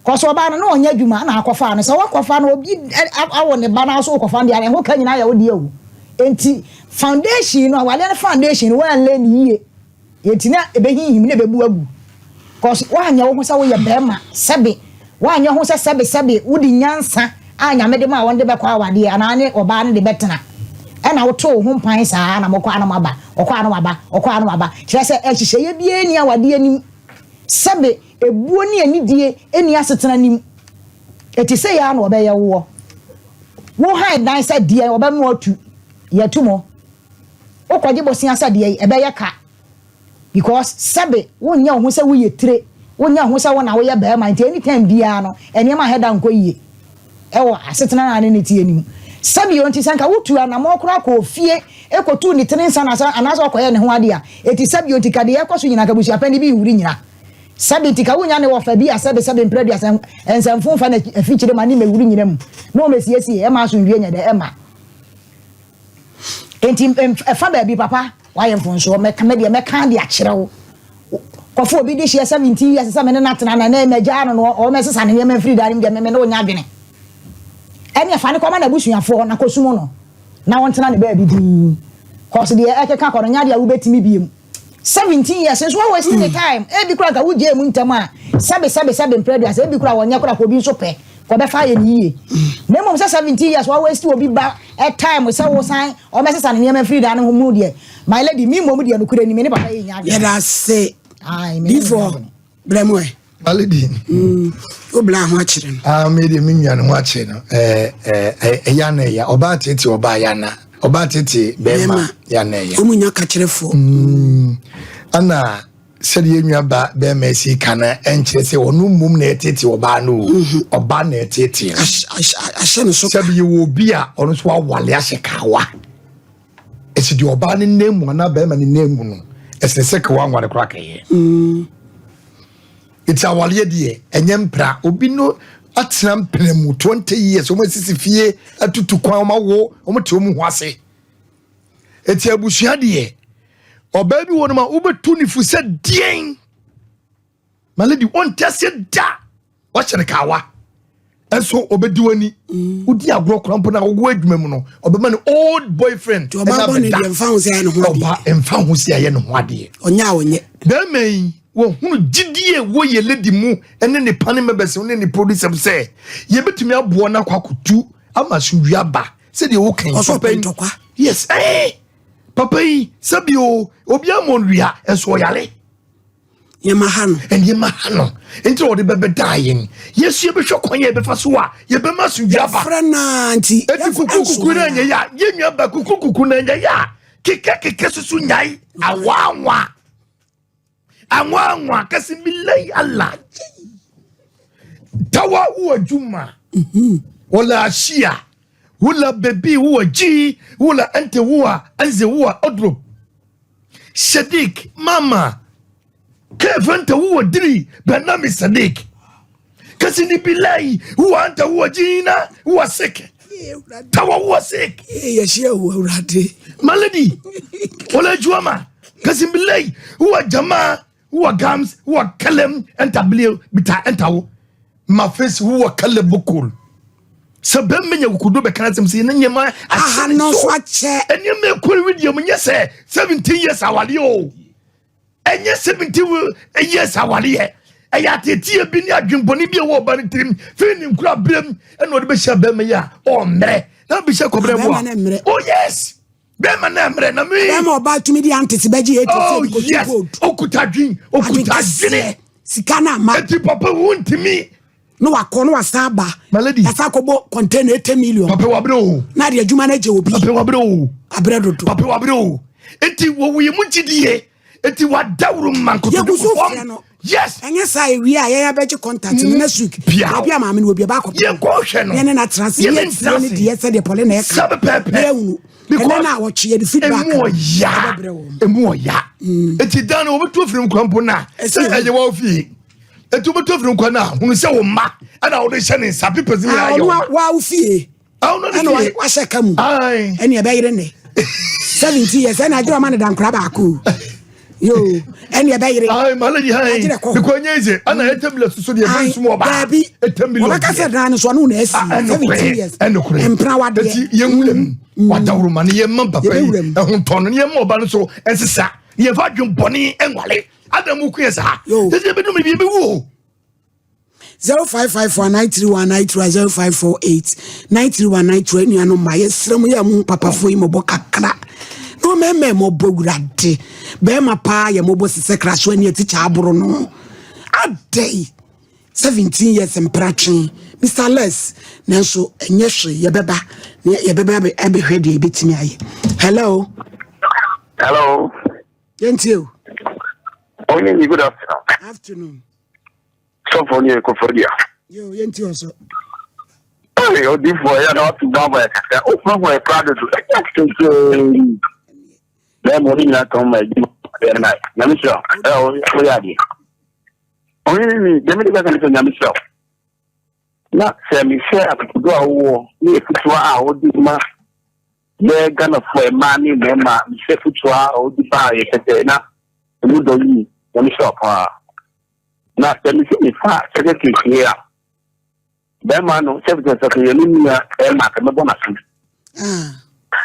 kɔsɔ. Ɔbaa no na ɔnyɛ adwuma na akɔfa no sɛ wakɔfa no, obi awɔ ne ba na so wokɔfa no deɛ, ɛho ka nyinaa yɛ wo deɛ o. Nti foundation no, awadeɛ no foundation no, wɔanlɛ ne yie yɛnti na ɛbɛhinhim na ɛbɛbu agu kɔs woanyɛ wo ho sɛ woyɛ bɛrima. Sɛbe woanyɛ ho sɛ sɛbe sɛbe wode nyansa a Nyame de ma a wɔn de bɛkɔ awadeɛ anaa ne ɔbaa no de bɛtena, ɛna woto wo ho mpan saa na mokɔ anam aba, ɔkɔ anam aba, ɔkɔ anam aba, kyerɛ sɛ ɛhyehyɛeɛ biara ni awadeɛ nim. Sɛbe ebuo ne anidie ni asetena nim. Ɛti sɛ yɛa na ɔbɛyɛ woɔ wo han dan sɛ deɛ ɔbɛmo atu yɛto mo wokɔgye bosea sɛ deɛ ɛbɛyɛ ka, because sɛbe wonyɛ wo ho sɛ woyɛ tire, wonyɛ wo ho sɛ wo na woyɛ bɛrima. Nti anytime biara no nneɛma ahɛda nkɔ yie ɛwɔ asetena na ne ne tie nim. Sɛbi o, nti sɛ nka wotu anammɔ koraa kɔ fie ekotu ne tiri nsa na anaasɛ ɔkɔyɛ ne ho adeɛ a eti sɛbi o, nti ka deɛ ɛkɔ so nyinaa ka busuapɛn bi nwuri nyina. Sɛbi nti ka wonya ne wɔfa bi a sɛbi sɛbi mpere aduasa nsɛmfo nfa na afikyire ma ne mɛwuri nyina mu na wɔn esiesie ɛma asomdwie nyɛ dɛ ɛma. Nti ɛfa baabi papa wayɛ mfonsoɔ, mɛka mɛ deɛ mɛka de akyerɛ wo. Kɔfo obi de hyɛ 17 years sɛ mene natena na na mɛgyaa no no ɔmɛsesa ne nneɛma mfiri daa no mu deɛ meme ne wonya adwene. Ɛne ɛfa ne kɔma n'abusuafoɔ na kɔsum no na wɔntena ne baabi dii kɔs deɛ ɛkeka kɔ no nya deɛ wobɛtumi biem. 17 years nso wa waste the time. Ebi kora nka wogye mu ntɛm a sɛbe sɛbe sɛbe mpere aduasa ebi kora wɔnyɛ kora kɔ obi nso pɛ kɔbɛfa ayɛ ne yie. Na mmom sɛ 17 years wa waste obi ba time sɛ wosan ɔmɛsesa ne nneɛma firi daa no ho mu deɛ, my lady, mi mmom deɛ nokura ni me ne papa yɛ nya adwene. Yɛda ase. Ae, me ne ne Before adwene. brɛ mu ɛ. My lady. Wo bla ho akyerɛ no. Ah, me de me nua no ho akyerɛ no. Ɛyɛ ana ɛyɛ ɔbaa tete, ɔbaa yɛ ana ɔbaa tete bɛrima yɛ ana ɛyɛ. Ɔmu nya kakyerɛfoɔ. Ana sɛdeɛ yɛn nua ba bɛrima esi ka no, ɛnkyerɛ sɛ ɔno mmom na ɛtete ɔbaa no o, ɔbaa na ɛtete no. Ahyɛ no so. Sɛbi yɛwɔ obi a ɔno nso awale ahyɛ kawa, ɛsi deɛ ɔbaa ne nan mu anaa bɛrima ne nan mu no, ɛsɛ sɛ kawa nware koraa kɛyɛ. Nti awaleɛ deɛ ɛnyɛ mpra. Obi no atena mpena mu 20 years, wɔn asisi fie, atutu kwan, wɔn awo, wɔn te wɔn ho ase. Eti abusua deɛ, ɔbaa bi wɔ no ma wobɛtu ne fu sɛ deɛn, my lady, wɔnte aseɛ da. Wahyɛ no kawa. Ɛso ɔbɛdi w'ani. Wodi agorɔ koraa mpo na wowɔ adwuma mu no, ɔbɛma ne old boyfriend. Nti ɔbaa bɔne deɛ mfa ho sɛ ayɛ ne ho adeɛ. Ɔbaa mfa ho sɛ ayɛ ne ho adeɛ. Ɔnyɛ a ɔnyɛ. Bɛrima yi wɔhunu gyidie a ɛwɔ yɛ lady mu ne ne pa ne members ne ne producer sɛ yɛbɛtumi aboa no akɔ akɔtu ama asomdwie aba sɛdeɛ woka yi. Ɔsɛ ɔpɛ ntɔkwa. Yes, eh, papa yi sɛbi o obi ama ɔnwia ɛso ɔyare. Nneɛma ha no. Nneɛma ha no. Nti na ɔde bɛbɛdaa yɛn. Yɛsu yɛbɛhwɛ kwan yɛ yɛbɛfa so a yɛbɛma asomdwie aba. Yɛfrɛ no a nti. Eti kuku kuku na nyɛ ya. Yɛn nua ba kuku kuku na nyɛ ya. Keka keka susu nyae. Awanwa. Anwanwa kasi bilai Allah. Tawa huwa juma. Wala ashia. Wala bebi huwa ji. Wala ante huwa anze huwa odrob. Sadiq mama kaifa anta huwa diri banami Sadiq kasini bilahi huwa anta huwa jina huwa sick tawa huwa sick yɛhyia wo awurade my lady wala juama kasim bilahi huwa jamaa huwa gams huwa kalem anta bili bita anta wo ma face huwa kalem bukul sɛ bɛrima nya kokodo bɛka asɛm sɛ ne nneɛma ahyɛ ne so akyɛ nneɛma ɛkɔ wedeɛ mu nyɛ sɛ 17 years awareɛ o ɛnyɛ 17 years awareɛ ɛyɛ ateteɛ bi ne adwembɔne bi a ɛwɔ ɔba no tirim fii ne nkura berɛm ɛna ɔde bɛhyia bɛrima yi a ɔmmerɛ na bɛhyia kɔbrɛ mu a oh yes bɛrima na mmerɛ na me bɛrima ɔba tumi de antete bɛgye eight oh yes okuta adwen okuta adwene sika na ama eti papa wo ntumi na wakɔ na wasan aba my lady yasa akɔbɔ container 80 million papa wabrɛ o na de adwuma no agye obi papa wabrɛ o abrɛ dodo papa wabrɛ o eti wɔwɔ yɛ mu gyidie eti wadawuro ma nkotoku fam yes ɛnyɛ saa ewie a yɛn abɛgye contact no next week baabi a maame no wɔ bi ɛba akɔpɛ yɛn kɔ hwɛ no yɛn ne na tena ase yɛn tie ne deɛ sɛdeɛ pɔle na ɛka sɛbɛ pɛpɛ na yɛhunu ɛnɛ na awɔtwe yɛde feedback emu ɔya emu ɔya eti dan no wɔbɛtu afiri mu kwan mpo na sɛ ɛyɛ wɔn fie eti wɔbɛtu afiri mu kwan na hunu sɛ wɔn mma ɛna wɔde hyɛ ne nsa pipɛsi nyinaa yɛ wɔn wa wo fie ɛna wahyɛ ka mu ɛne ɛbɛyere nnɛ 70 years ɛna agyerɛ ɔma ne dankora baako yo ɛne ɛbɛyere agyerɛ kɔ because nyɛ sɛ ɛna ɛtɛ mi la soso deɛ ɛbɛn sum ɔba daabi ɔbɛka sɛ dan no so ɔno na asi 70 years mpena wadeɛ eti yɛn wura mu wadawuruma ne yɛn mma papa yi ɛho tɔn no ne yɛn mma ɔba no so ɛnsesa yɛn fa adwene bɔne ɛnwale adamu kun yɛ saa sɛ sɛ ebi dum ebi ebi wu o. 0554 931 931 0548 931 931 nuanom ma yɛsrɛ mu yɛ mu papafoɔ yi mɔbɔ kakra na ɔmɛmɛ mɔbɔ wurade bɛrima paa yɛ mɔbɔ sisɛ kra so ani atikya aboro no adɛn 17 years mpratwe Mr. Les nanso ɛnyɛ hwee yɛbɛba yɛbɛba ɛbɛhwɛ deɛ yɛbɛtumi ayɛ. Hello. Hello. Yɛntie o. Onye good afternoon. Afternoon. Sɔfo ni Kofodia. Yo, yɛnti ɔsɔ. Ee, odifoɔ yɛ na watu bɔ abɔ yɛ kakra. O fura fɔ yɛ kura dodo. Ɛyɛ tete. Bɛɛ mo ne nyinaa tɔn ma adwuma yɛ na nyame sira. Ɛ o yɛ adeɛ. Ɔyɛ ni dɛm de bɛka ne sɛ nyame sira. Na sɛ mehwɛ akokodo a wowɔ ne afutuo a wode ma yɛ Ghanafoɔ mmaa ne mmarima mehwɛ afutuo a wode ba yɛ kɛsɛ na emu dɔ yi nyame sira paa. Na sɛ mesi mefa secretary fie a bɛrima no sɛ sɛ sɛ yɛ ne nua ɛma sɛ mɛbɔ n'aso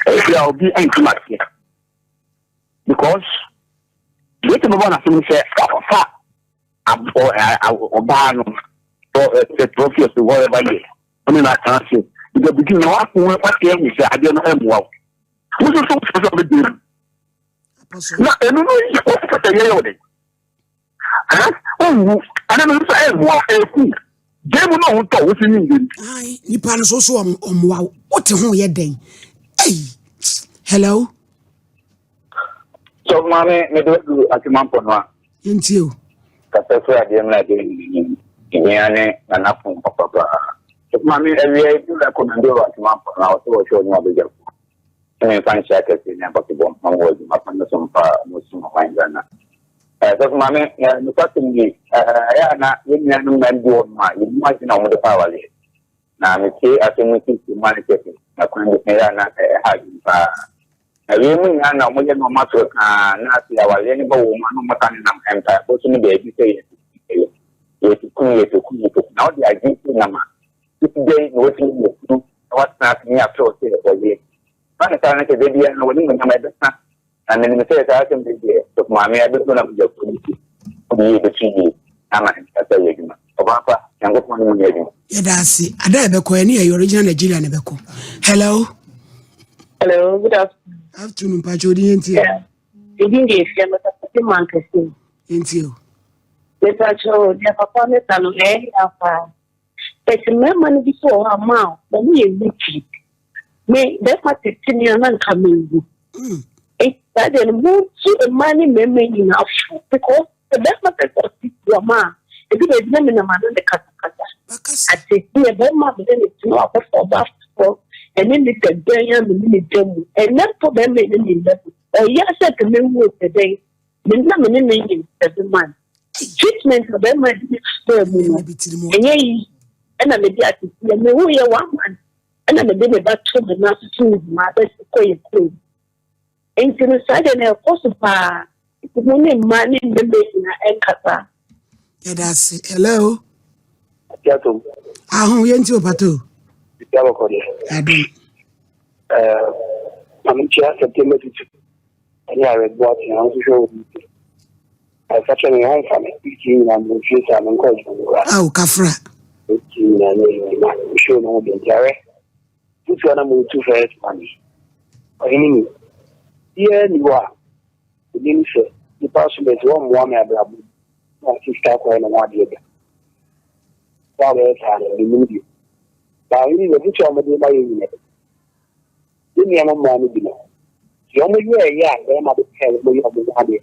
ebi a obi ɛnti ma seɛ because deɛ sɛ mɛbɔ n'aso no sɛ wakɔfa ɔbaa no sɛ 12 years whatever year ɔne no atena ase because bibi na wako wate ahu sɛ adeɛ no ɛmmoa wo wo nso so wosɛ sɛ ɔbɛdɛ mu na ɛno no yɛ wɔfɛ sɛ yɛyɛ wo de owu ana no nso ɛmmoa ɛku gye mu na ɔho tɔ wo si ne ndem nipa no so so ɔmmoa wo wote ho yɛ dɛn ei hello so maame mede wadu atemampɔ no a yɛntie o kasa so adeɛ mu na adeɛ nyina ne nanafo papa so maame awia bi recommend wɔ atemampɔ no a ɔsɛ wɔhwɛ ɔne wabɛgya ko sɛ memfa nhyɛ akɛse ne abɔtebɔ mpa wɔ adwuma pa no so mpa a mɔsum ɔman Ghana. Sɛ maame nokwasɛm ni ɛyɛ a na yɛn nuanom na bi wɔ no a yɛn mu adwene a wɔde fa awareɛ na metie asɛm no sisi mu ane kɛse na kwan bi ɛyɛ a na ɛha adwene paa na wei mu nyinaa na wɔyɛ nneɛma soro kaa na afei awareɛ no bɔ wɔ mu a na wɔka ne nam mpaebɔ so no baabi sɛ yɛtuku yɛtuku yɛtuku na wɔde adwene si nam a Wosi dɛn na watumi anya kunu na watena ase ne atorɔ sɛ ɔyere? Fa no saa na sɛ da biara no w'animuonyam ɛbɛsa. Na menim sɛ saa asɛm wei deɛ Sɔfo Maame abɛsuo na mogya kuo no ti. Wode yie bɛto yie na ama nkyerɛaseɛ ayɛ adwuma. Ɔbaa pa, Nyankopɔn ne mo nyɛ adwuma. Yɛda ase. Ada a ɛbɛkɔ ɛne ɛyɛ original Nigeria na ɛbɛkɔ. Hello. Hello, good afternoon. Afternoon, mpakyɛ odi yɛn tie. Yeah. Edin de efia mɛkasa fi mankasi mu. Yɛn tie o. Mepakyɛ deɛ papa ne ka no ɛyɛ ya paa. But mmarima no bi so wɔ hɔ a ma wɔn yɛ wicked. Me bɛrima tete me a na nka mewu. Enti saa deɛ no montu mmaa ne mmarima nyinaa fo because sɛ bɛrima pɛ sɛ ɔte wɔ ma a ebi baabi na menam ano ne kasakasa. Ate deɛ bɛrima a mene ne te no akɔfa ɔbaa foforɔ ɛne ne da dan a mene ne da mu ɛnɛ mpo bɛrima ɛne ne nna mu ɔyɛ sɛ nka mewu o sɛ dɛn me na mene ne nyim 7 months treatment a bɛrima de me faa mu no ɛnyɛ yi ɛna mede ateteɛ mewu yɛ one month ɛna mede me ba to me nan so to nhoma abɛsi kɔ yɛ kurom nti no saa deɛ na ɛkɔ so paa nti mo ne mmaa ne mmarima nyinaa ɛnkasa. Yɛda ase. Hello. Atiatom. Aho yɛn ti o pato. Biribi abɔkɔ deɛ. Adom. Ɛɛ maame nkyia September tutu ɛne awɛboa tena ho hwehwɛ wɔ bi. Ɛfa kyɛ me ho mfa me wiki nyinaa mo mfie saa me nkɔ adwuma mu koraa. Awo kafra. Wiki nyinaa nyɛ adwuma na show no ho deɛ nti awɛ. Tutu a na mo tu first man yi. Ɔhene ni. Biara ni hɔ a onim sɛ nipa so bɛsi wɔn mmoa me abrabɔ mu na ɔte sika akɔyɛ ne ho adeɛ da. Sɛ ɔbɛyɛ saa no menim deɛ. Ba ɔhene ni afutu a wɔde ma yɛ nyinaa. Yɛn nuanom mmaa no bi no, deɛ wɔyɛeɛ a barima de pɛɛ wɔn yɛ wɔn ho adeɛ,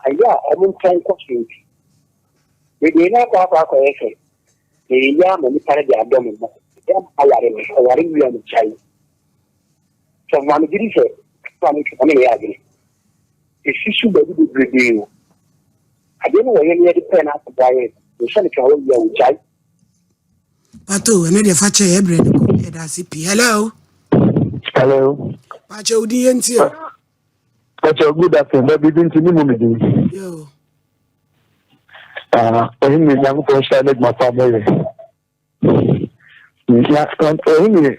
ayɛ a wɔntɔ nkɔ so nti, bebree no akɔ akɔ akɔyɛ sɛ meyɛ ama nipa no de adɔ me mmɔ, meyɛ ama aware me, ɔware wie a megyae. Sɛ ma megye di sɛ ma me ɔne meyɛ adwene. Ɛsi so baabi bebrebe o. Adeɛ no wɔyɛ no yɛde pɛɛ no asɛbɔ ayɛ, nhyɛ no ka wɔwie a wɔgyae. Pato, ɛno deɛ fa kyɛ yɛ brɛ no kɔ. Yɛda ase pii. Hello. Hello. Pakyɛ wo din yɛ ntie o. Pakyɛ good afternoon. Baabi bi nti ne mu me din. Yo. Ah, ɔhene ne Nyankopɔn hyira ne adwuma pa bɛyɛ. Na ɔhene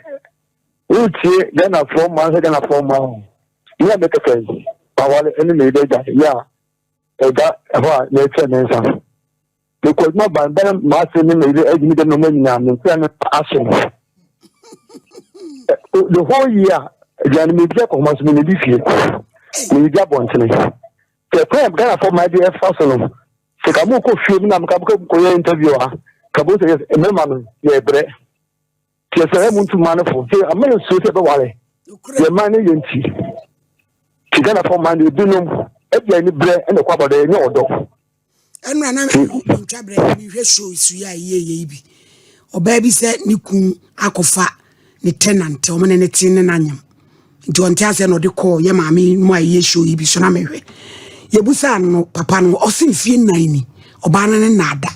wotie Ghanafoɔ mmaa sɛ Ghanafoɔ mmaa ho. Me a mekasa yi, mawale ɛne me yere agya yɛ a ɛda ɛhɔ a na ɛkyɛ me nsa. Mekɔ adwuma ban bɛn m'ase ne me yere adi me dɛm nneɛma nyinaa me nsa no ahye no. The whole year aduane medi akɔhoma so menedi fie meyedi abɔntene. Sɛ kwan a Ghanafoɔ mmaa de ɛfa so no sɛ ka mokɔ fie mu na mka mokɔyɛ interview a ka bo sɛ mmarima no yɛbrɛ. Nti ɛsɛ sɛ muntu mmaa no fo sɛ ama yɛ suro sɛ ɛbɛware yɛ mmaa no yɛ nti. Nti Ghanafoɔ mmaa no ebinom ɛde ani brɛ ɛna ɛkɔ abɔdɔ ɛnyɛ ɔdɔ. Ɛnora na mentwa berɛ na mehwɛ show su yi a ɛyɛ yɛ yi bi. Ɔbaa bi sɛ ne kun akɔfa ne tenant ɔmo ne ne te ne n'anyam. Nti ɔnte aseɛ na ɔde kɔɔ yɛ maame mu a ɛyɛ show yi bi so na mehwɛ. Yɛbusaa no papa no ɔse mfie nnan ni ɔbaa no ne nnaada.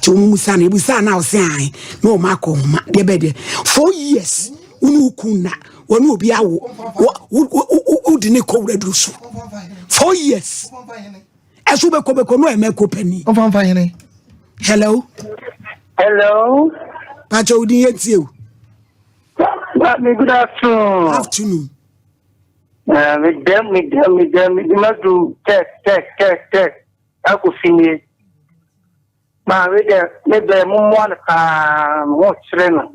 Nti wɔn musaa no yɛbusaa no a ɔse ae na wɔn akɔ nhoma deɛ bɛyɛ deɛ 4 years wo ne wo kun na wɔne obi awo wode ne kɔ wura duru so 4 years ɛso bɛkɔ bɛkɔ no ɛmɛ kɔ pani. Ɔfanfa hene. Hello. Hello. Pakyɛ wo din yɛ tie o. Maame, good afternoon. Afternoon. Me dɛm, me dɛm, me dɛm, me dɛm adu tɛk tɛk tɛk tɛk akɔ finie. Maame dɛ, me bɛ mo mmoa no paa, mo ho kyerɛ no.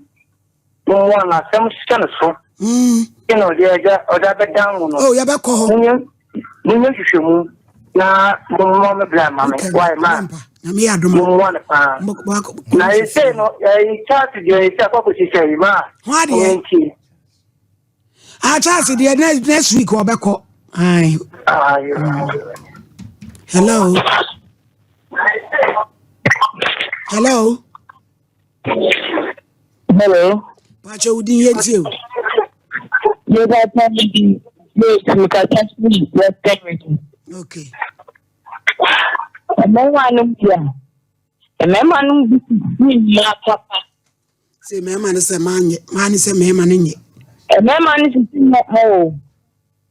Mo mmoa no asɛm hyɛ no so. Ɛna ɔde agya ɔde abɛdan mo no. Oh, yɛbɛkɔ hɔ. Monyɛ monyɛ nhwehwɛmu na mo mmoa me bla ma me. Why ma? Nyame yɛ adom. Mo mmoa no paa. Na ɛsɛ no ɛyi Charles deɛ ɛsɛ akɔ akɔsi sɛ yi ma. Ho adeɛ. Nti. Ah, Charles deɛ next week ɔbɛkɔ. Aye. Hello. Hello. Hello. Pakyɛ wo din yɛ ntie o. Meba pa mi di wait mekasa firi Western Region. Okay. Mmarima no bi a mmarima no bi sisi mmaa papa. Sɛ mmarima no sɛ maa nyɛ maa ne sɛ mmarima no nyɛ. Mmarima no sisi mmaa o.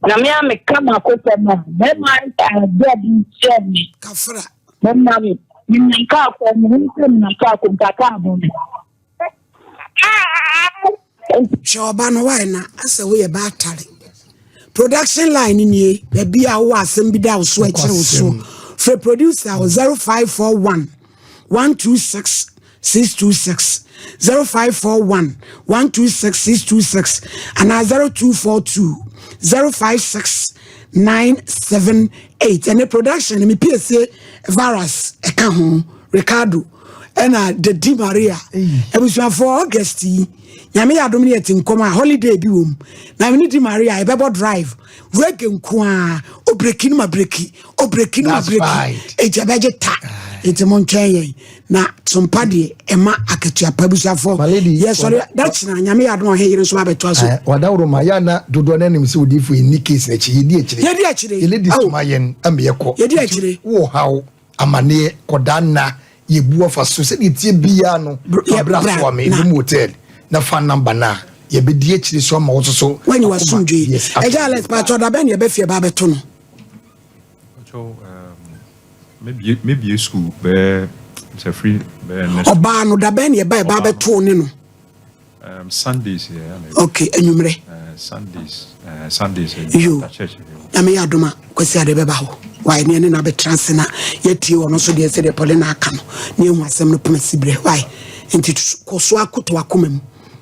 Na me a meka m'akosɛm a mmarima no adeɛ bi kyerɛ me. Kafra. Mmarima no menam kaa kɔ mehu sɛ menam kaa kɔ nka kaa bɔ me. Hwɛ ɔba no wae na asɛ woyɛ baatare. Production line nie, baabi a wowɔ asɛm bi da wo so ɛkyerɛ wo so. Frɛ producer wɔ 0541 126 626 0541 126 626 anaa 0242 056 978. Ɛne production no me piesie Varas ɛka ho Ricardo ɛna Dadi Maria abusuafoɔ August yi nyame yɛ adom no yɛte nkɔm a holiday bi wɔ mu na mene Di Maria yɛbɛbɔ drive reggae nko a obreki no ma breki obreki no ma breki enti ɛbɛgye ta enti mo ntwɛn yɛn na sompa deɛ ɛma akatua pa abusuafoɔ yɛsɔre dakyena nyame yɛ adom ɔhe yere nso abɛtoa so wadaworo ma yɛ na dodoɔ no anim sɛ odiifo yɛnni case no akyi yɛdi akyire yɛdi akyire yɛ ladies toma yɛn ama yɛkɔ yɛdi akyire wɔ haw amaneɛ kɔdaa nna yɛbu afa so sɛdeɛ ɛteɛ biara no fa bra so a me dum hotel na fa number no a yɛbɛdi akyire so ama wo nso so wanyi wasomdwe yes ɛgya Alex pakyɛ da bɛn ne yɛbɛfie ba abɛto no mebie school bɛɛ sɛ firi bɛɛ next ɔbaa no da bɛn ne yɛba yɛba abɛto ne no Um, Sundays yɛ yeah, okay anwummerɛ. Sundays Sundays yo nyame yɛ adom a kwasi ade bɛba hɔ wae ne ɛne no abɛtra ase na yɛatie ɔno nso deɛ sɛdeɛ pɔle no aka no ne ɛhu asɛm no poma si berɛ wae nti kɔ so akoto akoma mu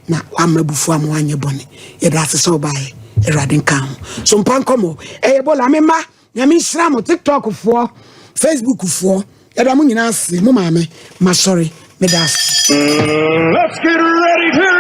na wamma abufuo ama wanyɛ bɔne yɛda ase sɛ wobaeɛ awurade nka ho so mpa nkɔmmɔ ɛyɛ bɔla mema Nyame nhyira mo tiktok foɔ Facebook foɔ yɛda mo nyinaa ase mo maame masɔre meda ase. Let's get ready to.